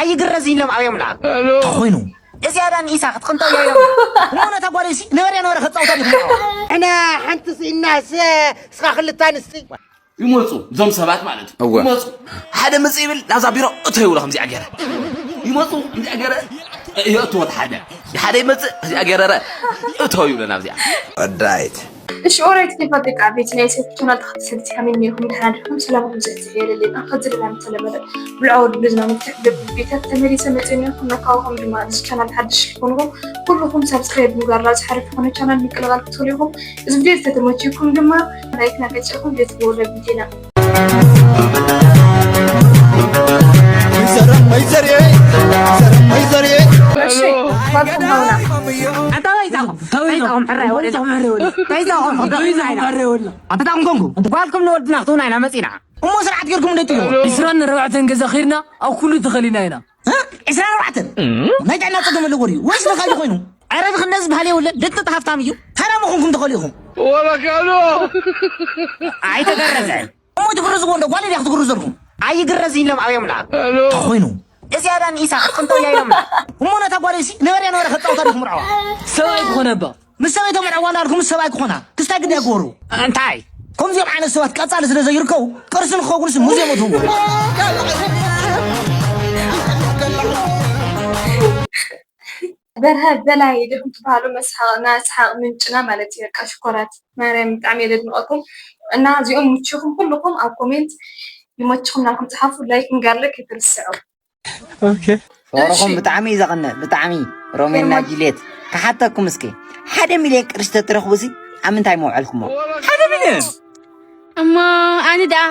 ኣይግረዝን ኢሎም ኣብዮም ለኣሉ። ተኾይኑ እዚኣ ዳ ንኢሳ ክትቕንጠው እያ ኢሎም። እሞ ነታ ጓል እሲ ነበረ ነበረ ከጻውታ ዲኹም። ኣና ሓንቲ ስኢናስ እስኻ ክልተ ኣንስቲ። ይመፁ እዞም ሰባት ማለት እዩ። እወ። ይመፁ ሓደ ምፅ ይብል ናዛ ቢሮ እቶ ይብሎ ከምዚኣ ገይረ ይመፁ ከምዚኣ ገይረ የእትዎ ሓደ ሓደ ይመፅእ ከምዚኣ ገይረ እቶ ይብሎ ናብዚኣ። ራይት። እሺ ኦራይት ኬፍ ኣደቂ ዓበይቲ ናይ ዩቱብ ቻናል ተኸታተልቲ ከመይ ኔርኩም? ደሕና ዲኹም? ሰላምኩም ብዝሕ ዝሕ የለለና። ከዚ ድማ ዝተለመደ ብልዖ ወዲ ብዝና መፍትሕ ገብ ቤታት ተመሊሰ መፅእ ኔርኩም። ነካውኹም ድማ እዚ ቻናል ሓድሽ ዝኾንኩም ኩልኹም ሳብስክራይብ ምግባር ናብ ዝሓለፈ ዝኾነ ቻናል ምቅልቃል ክትኽእሉ ኢኹም። እዚ ቪድዮ ዝተተመቸኩም ድማ ላይክ ናገጨኹም ቤት ብወደ ቪድዮና። እሺ፣ ባልኩም ሃውና። ኣታ ታይዛኹም፣ ታይዛኹም፣ ሕራይ ወለላ። ታይዛኹም፣ ታይዛኹም፣ ሕራይ ወለላ። ኣታ ታኹም ኮንኩም፣ ጓልኩም ንወድና ክትውና ኢና መጺና። እሞ ስርዓት ጌርኩም እንዴት እዩ? ዒስራን ኣርባዕተን ገዛ ኸይድና ኣብ ኩሉ ተኸሊና ኢና። እ? ዒስራን ኣርባዕተን? ናይ ጥዕና ጸገም ኣለዎ ድዩ? ወይስ ነኻሊ ኮይኑ? ኧረ፣ ብኽንደዚ ዝበሃል የብሉን። ደቂ ሃብታም እዩ። ተራ ምኹንኩም ተኸሊኹም። ወላ ካሎ። ኣይተገረዘን። እሞ ትግርዝዎ እንዶ ጓል ድያ ክትግርዘልኩም? ኣይግረዝን ኢሎም ኣብዮም ለኣሉ። ሄሎ። ተኾይኑ። እዚኣ ዳ ንኢሳ ክትቅንጠው እያ ኢሎም ለኣሉ። እሞ ነታ ጓል እሲ ነበረ ነበረ ከጻውታ ዲኹም ርዓዋ? ሰብኣይ ክኾነ እባ። ምስ ሰበይቶም ርዓዋ እንዳልኩም ምስ ሰብኣይ ክኾና። ክስታይ ግዳ ይግበሩ። እንታይ? ከምዚኦም ዓይነት ሰባት ቀጻሊ ስለ ዘይርከቡ ቅርሲ ንክኸውንስ ሙዚየም እትህቡ። በርሀ በላይ ዲኹም ትበሃሉ መስሓቕ ናይ ሰሓቕ ምንጭና ማለት እዩ። በቃ ሽኮራት ማርያም ብጣዕሚ እየ ዘድንቐኩም። እና እዚኦም ምችኹም ኩልኹም ኣብ ኮሜንት ይመችኹም ናልኩም ጸሓፉ፣ ላይክ ምግባር ከይትርስዑ። ኦኬ። ፍቕርኹም እሺ። ብጣዕሚ እዩ ዘቕንእ፣ ብጣዕሚ። ሮሜና ሮማ- ጁልየት፣ ክሓተኩም እስኪ፣ ሓደ ሚልዮን ቅርሺ ተትረኽቡ ሲ ኣብ ምንታይ መውዐልኩሞ? ሓደ ሚልዮን? እሞ ኣነ ደኣ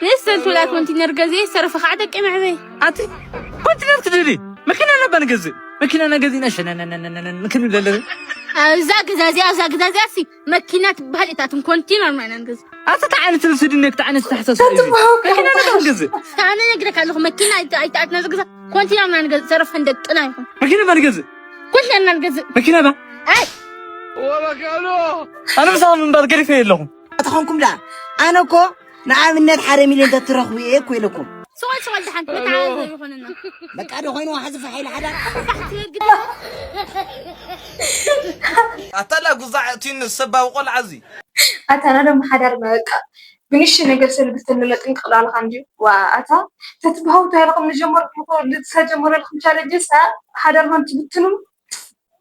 ንእሰንት ወላ ኮንቲነር ገዚኤ ዝተረፈ ከዓ ደቂ መዕበይ። ኣቲ ኮንቲነር ክደሊ መኪና ነባ ንገዝእ፣ መኪና ነገዚእና ሸነነነነነን ክንብል ኣለና። ኣብዛ ገዛ እዚኣ፣ ኣብዛ ገዛ እዚኣ ሲ መኪና ትበሃል እታትን ኮንቲነር ማይና ንገዝእ። ኣቲ እንታይ ዓይነት ርእሲ ድነ፣ እንታይ ዓይነት ኣተሓሳስባ እዩ? መኪና ነባ ንገዝእ። ኣነ ነግረካ ኣለኹ፣ መኪና ኣይተ-፣ ኣይተኣትና ዝገዛ ኮንቲነር ምናምን ገዝእ፣ ተረፈን ደቅና ይኹን። መኪና ባ ንገዝእ። ኮንቲነር ምናምን ገዝእ። መኪና ባ? ኣይ። ወላ ካሎ። ኣነ ምሳኹም ምንባር ገዲፈ የለኹም። ኣተኾንኩም ዳ? ኣነ እኮ ንኣብነት ሓደ ሚልዮን ተትረኽቡ እየ እኮ ኢለኩም። ስቕ በል፣ ስቕ በል፣ ደሓን መተዓባበሪ ይኾነና። በቃ ዶ ኮይኑ፣ ሓዚ ፋሕ ኢለ ሓዳር። ኣታላ ጉዛዕ ቲን ሰባዊ ቆልዓ እዚ። ኣታ ናዶም ሓዳር በቃ ብንሽ ነገር ሰልብተን ለጥንቅቕ ላልካ እንዲዩ። ዋ ኣታ ተትብሃው ታይልኩም ንጀመርኩም እኮ ልትሰጀመረልኩም ቻለንጅ ሳ ሓዳርኩም ትብትኑ።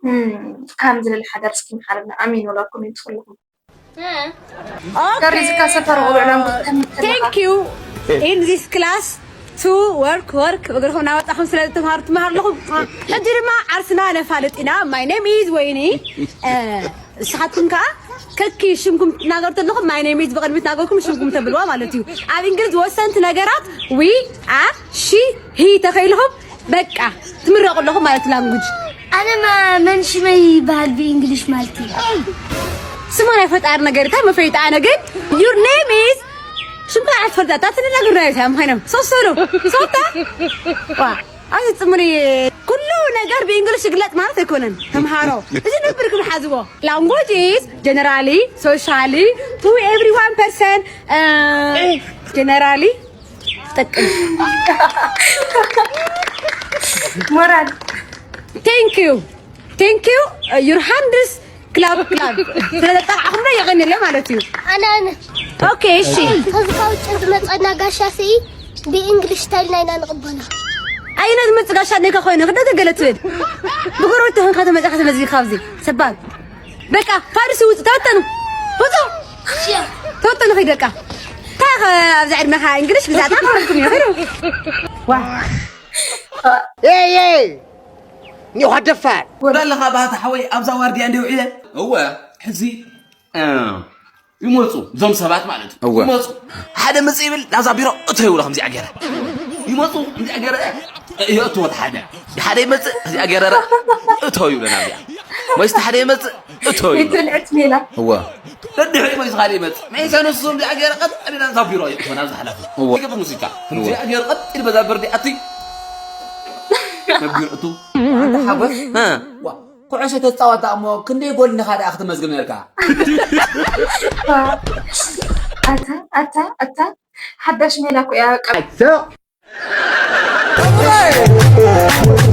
እም፣ ካብ ዝለለ ሓዳር እስኪ መሓረና። ኣሜን ወላኩም ይትኹልኩም። Okay. Thank you. In this class to work, work እግርኹም እናወጣኹም ስለ ትምሃሩ ትምሃሩ ኣለኹም። ሕጂ ድማ ዓርስና ነፋልጥ ኢና። My name is ወይኒ። እ፣ ንስኻትኩም ከኣ ከኪ ሽምኩም ትናገሩ ተለኹም my name is ብቕድሚ ትናገርኩም ሽምኩም ተብልዋ ማለት እዩ። ኣብ እንግሊዝ ወሰንቲ ነገራት we፣ are፣ she፣ he ተኸይልኹም በቃ ትምረቑ ኣለኹም ማለት ላንጉጅ። ኣነ ማ-፣ መን ሽመይ ይበሃል ብእንግሊሽ ማለት እዩ? ስማ ናይ ፈጣሪ ነገር እንታይ መፈይጣ ኣነ ግን your name is ሽምካ ኣይፈልጣ ታ ትንነግር ናይ እንታይ ምዃኖም ሶሶዶ ሶታ ዋ ኣዚ ጽምሪ ኩሉ ነገር ብእንግሊሽ ይግለጽ ማለት ኣይኮነን። ተምሃሮ እዚ ነብርኩም ሓዝዎ። Language is generally, socially, to every one person, uh, generally ጠቅም ሞራል። Thank you. Thank you. Uh, your hands clap clap ስለዘጣዕኹም ዶ የቐንለ ማለት እዩ። ኣነ ኣነ ኦኬ እሺ። ከዚ ካብ ውጭ ዝመፀና ጋሻ ስኢ ብእንግሊሽ ስታይልና ኢና ንቕበሎ። ኣይነ ዝመፅእ ጋሻ ነካ ኮይኑ ክደ ተገለ ትብል ብጎረቤት ተኾንካ ተመፅኻ ተመዚ ካብዚ ሰባል በቃ ፋርስ ውፁ ተበተኑ ውፁ ተበተኑ ኸይድ በቃ እንታይ ኸ ኣብዚ ዕድመኻ እንግሊሽ ብዛዕባ ክፈልኩም እዩ ኸይዱ ዋ ኤይ ኤይ ኒኻ ደፋር ወዳ ኣለኻ ባህታ ሓወይ ኣብዛ ዋርድያ እንደ ውዒለ እወ ሕዚ እ፣ ይመፁ እዞም ሰባት ማለት እዩ እወ። ይመፁ ሓደ ምፅ ይብል ናዛ ቢሮ እቶ ይብሎ ከምዚኣ ገይረ ይመፁ ከምዚኣ ገይረ የእትዎ ሓደ ሓደ ይመፅእ እዚኣ ገይረ እቶ ይብሎ ናብዚኣ ወይስ ሓደ ይመፅእ እቶ ይብሎ ይትልዕት ሜላ እወ ደድሕሪ ወይ ዝኻደ ይመፅእ መይሰ ንሱ ከምዚኣ ገይረ ቀጥታ ናዛ ቢሮ የእትዎ ናብዚ ሓላፊ እወ። ይገብር ሙዚቃ ከምዚኣ ገይረ ቀጥታ በዛ በርዲ ኣትይ ነቢር እቱ ሓጎስ እ፣ ዋ፣ ኩዕሾ ተፃወታ እሞ ክንደይ ጎል እንዲኻ ደኣ ክትመዝግብ ነርካ? ኣታ ኣታ ኣታ ሓዳሽ ሜላ እኮ እያ በቃ።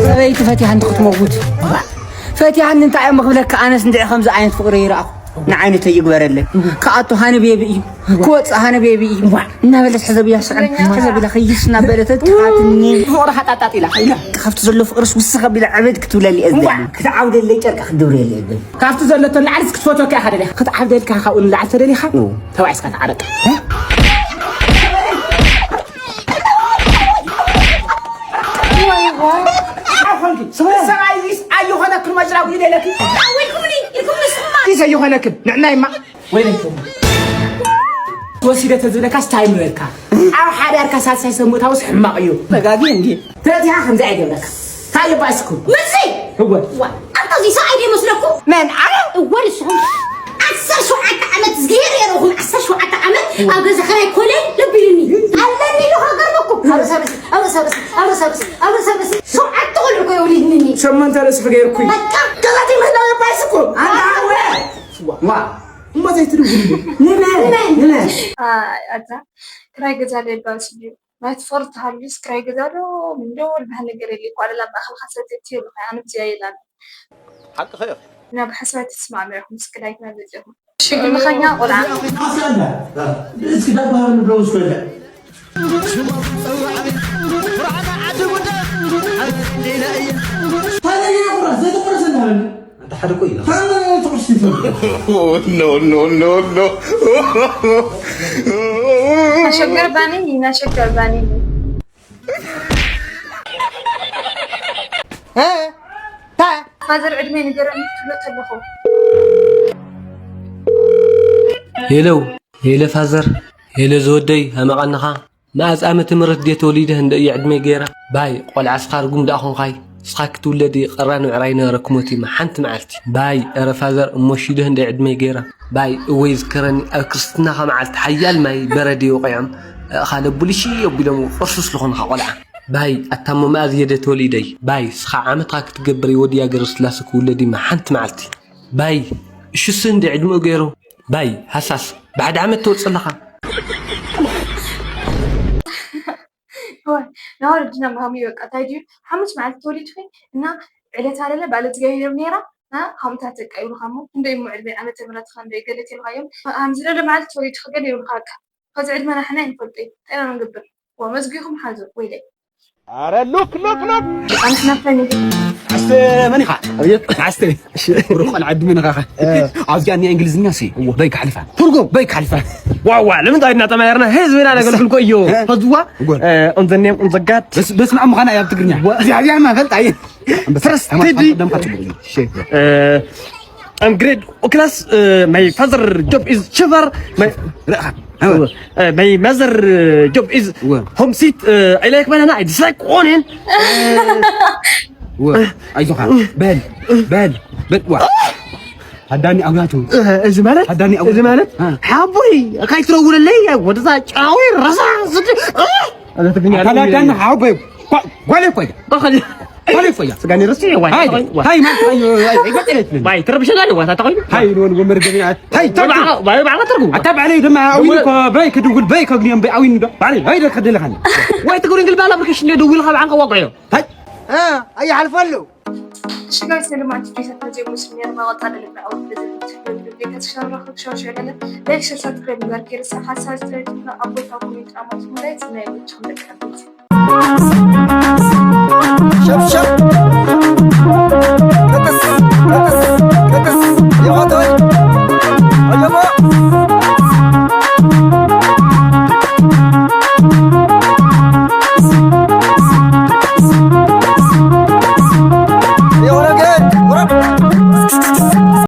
ሰበይቲ ፈቲሓ እንተ ክትመውት፣ ፈቲሓኒ እንታይ እሞ ክብለካ? ኣነስ እንድዒ ከምዚ ዓይነት ፍቕሪ ይረኣኹ። ንዓይነተይ ይግበረለይ። ክኣቱ ሃነ ቤቢ እዩ፣ ክወፅእ ሃነ ቤቢ እዩ እናበለት ሕዘብ እያ ስዕም ሕዘብ ኢላ ኸይስ እናበለት ትሓትኒ። ፍቕሪ ሓጣጣጥ ኢላ ኢላ ካብቲ ዘሎ ፍቕርስ ውስኽ ኣቢላ ዕብድ ክትብለሊ እየ ዝደሊ። ክትዓብደለይ ጨርቂ ክትድብረሊ እየ ዝደሊ። ካብቲ ዘለቶ ንላዕሊ ክትፈትወካ ኢኻ ደሊኻ። ክትዓብደልካ ካብኡ ንላዕሊ ተደሊኻ ተባዒስካ ተዓረቅ። ሰብኣይ ኣይኾነክን መጅራዊ ኢለለኪ። ኣወልኩምኒ ኢልኩም ንስኹማ። ይሰ ይኾነክን ንዕናይማ ወይለኩም። ትወሲደ ተዝብለካ ስታይ ምበልካ። ኣብ ሓዳርካ ሳልሳይ ሰብ ምእታውስ ሕማቕ እዩ። ተጋጊ እንዲ ተዚኣ ከምዚ ኣይገብረካ። ታየ ባስኩ። ምዚ እወ። ዋ፣ ኣንታ እዚ ሰብኣይ ድዩ መስለኩም? መን ኣነ? እወ ንስኹም። ዓሰርተ ሸውዓተ ዓመት ዝገይር የረኹም። ዓሰርተ ሸውዓተ ዓመት ኣብ ገዛ ኸራይ ኮለል ለቢሉኒ ኣለኒ ኢሉ ከገርመኩም። ኣብ ርእሲ፣ ኣብ ርእሲ፣ ኣብ ርእሲ፣ ኣብ ርእሲ፣ ኣብ ርእሲ፣ ኣብ ርእሲ፣ ሸውዓተ ቆልዑ እኮ የውሊድኒ። ሸሞንተ ርእሲ ክገይርኩ እዩ። በቃ። ገዛቲ ምህላው የባይስኩም። ኣንታ እወ። ዋ። እሞ ዘይትድውሉ። ንመን? ንመን? ንመን? ኣይ፣ ኣታ ክራይ ገዛ ለባስ እዩ። ናይ ትፈርድ ተሃልዩስ ክራይ ገዛ ዶ ምንዶ ዝበሃል ነገር የለ። እኮ ኣለላ ማእኸልካ ሰተት ይብልካ። ኣነ ብዚያ የላን። ሓቅኺ ኢኺ። እና ብሓሳብ ትስማዕምዑ ኢኹም፣ እስኪ ላይክ መግለጺ ኢኹም። ሽግልኸኛ ቆልዓ። እስኪ ዳባህር ንብለው እስኮ ይበል። ታዲያ ይቁረስ፣ ዘይተቆረሰ እንዳበለ። ኣንተ ሓደ እኮ ኢላ። ታዲያ ትቁርስ ይፈልግ። Oh, no, no, no, no. ናሸገር ባኒ፣ ናሸገር ባኒ። እ? ታ? ፋዘር ዕድመይ ንገረኒ ክትብሎ ተለኹ። ሄሎ፣ ሄሎ ፋዘር፣ ሄሎ ዝወደይ፣ ኣመቓንኻ? መኣዝ ዓመተ ምህረት ድየ ተወሊደ እንደ እየ ዕድመይ ገይረ? ባይ፣ ቆልዓ ስኻ ርጉም ደኣ ኾንኻይ። ስኻ ክትውለድ ቀራኒ ምዕራይ ነበረ ክሞት እዩማ ሓንቲ መዓልቲ። ባይ፣ ኧረ ፋዘር እሞ ሽደህ እንደ ዕድመይ ገይረ? ባይ፣ እወ ይዝከረኒ ኣብ ክርስትናኻ መዓልቲ ሓያል ማይ በረድ ወቒዖም እኻ ለቡልሺ ኣቢሎም ቁርሱስ ዝኾንኻ ቆልዓ። ባይ፣ ኣታ እሞ መኣዝ እየ ደ ተወሊደይ? ባይ፣ ስኻ ዓመትኻ ክትገብር እየ ወድያ ገረስላሰ ክውለድ እዩማ ሓንቲ መዓልቲ። ባይ፣ እሹስ እንደ ዕድመኡ ገይሩ? ባይ፣ ሃሳስ፣ ብሓደ ዓመት ትወጽእ ኣለኻ። እዋይ፣ ናይ ወለድና ማሚ በቃ፣ እንታይ ድዩ፣ ሓሙስ መዓልቲ ተወሊድኺ እና ዕለት ኣለለ፣ በዓለ እግዚኣብሔር ነይራ፣ ና፣ ከምኡታት በቃ ይብሉኻ እሞ፣ እንደ እሞ ዕድመ ዓመተ ምህረትኻ እንደ ገለ ተልኻዮም፣ ሃምዚ ለለ መዓልቲ ተወሊድኺ ገለ ይብሉኻ በቃ። ከዚ ዕድመና ሕና ይንፈልጦ እዩ፣ እንታይ ኢና ንገብር? ዋ፣ መዝጊኹም ሓዙ፣ ወይለይ። ኣረ ሉክ፣ ሉክ፣ ሉክ። ኣንስ ነፈኒ። ኣስተ መን ኢኻ? ኣብየት። ኣስተ። እሺ። ሩቆን ዓዲ መን ኢኻ? እ። ኣብዚኣ እኒኣ እንግሊዝኛ ሲ። እዎ። በይ ክሓልፋ። ትርጉም? በይ ክሓልፋ። ዋ፣ ዋ፣ ለምን እንታይ እናተማየርና ህዝብና ነገልግል እኮ እዩ። እ። ፈዝዋ? እጎን። እ፣ on the name, on the God። በስ-፣ በስመ ኣብ ምዃና እያ ብትግርኛ። ዋ። እግዚኣብሔር ማፈልጥ ኣየ። ኣንበሳ። ትረስ ተማሪ ቴዲ። ደምካ ጽቡቅ እዩ። እሺ። እ፣ I'm grade O class, uh, my father job is chauffeur. My, ርኣኻ። uh, my mother uh, job is እወ። Home seat. Uh, I like banana. I dislike onion. እወ። ኣይዞኻ። በል፣ በል፣ በል። ዋ። ሃዳኒ ኣውያቱ። እዚ ማለት፣ ሃዳኒ ኣውያቱ። እዚ ማለት፣ እ። ሓቦይ፣ ካይትረውለለይ፣ ወደዛ ጫዊ ረሳ፣ ስድ-፣ እ። ኣዛ ትግርኛ ኣታ ሃዳኒ ሓቦይ። ጓ-፣ ጓለ እኮ እያ። ጓለ እኮ እያ። ስጋኒ ረስቼ ዋይ፣ ሃይ፣ ተኾይኑ፣ ዋይ። ሃይ፣ ማን ተኾይኑ፣ ሃይ፣ ኣይገጠለትም። ዋይ፣ ትረብሸና ኣለዋ፣ እታ ተኾይኑ። ሃይ፣ ንወን ወመር ገበያ። ሃይ፣ ተባ-፣ ተባ-፣ ባይ ባዕላ ትርጉም። ኣታ ባዕለይ ድማ ኣዊን እኮ፣ በይ ክድውል፣ በይ ከግንዮም፣ በይ ኣዊን ዶ። ባዕለይ፣ ሃይ፣ ደከደለኻኒ። ዋይ፣ ትግርኛ እንግል ባላ ብርክሽ እንደ ደውል ካብ ዓንካ ዋቆዮ። ሃይ። እ፣ ኣይሓልፈሉ። ሽጋይ ሰለማን ትቤታት መዚኦም ምስል ነርማ ወጣ ለልብና ኣውት በዘት ቤተሰብ ሻራ ክሻው ሸለለ። ላይክ፣ ሸር፣ ሳብስክራይብ ምግባር ከይረሳ። ሓሳብ ኣስተያየትኩም ኣብ ቦታ ኮሜንት ኣማት ሙላይ ጽናይ ብቻ ምልክት። ሸብሸብ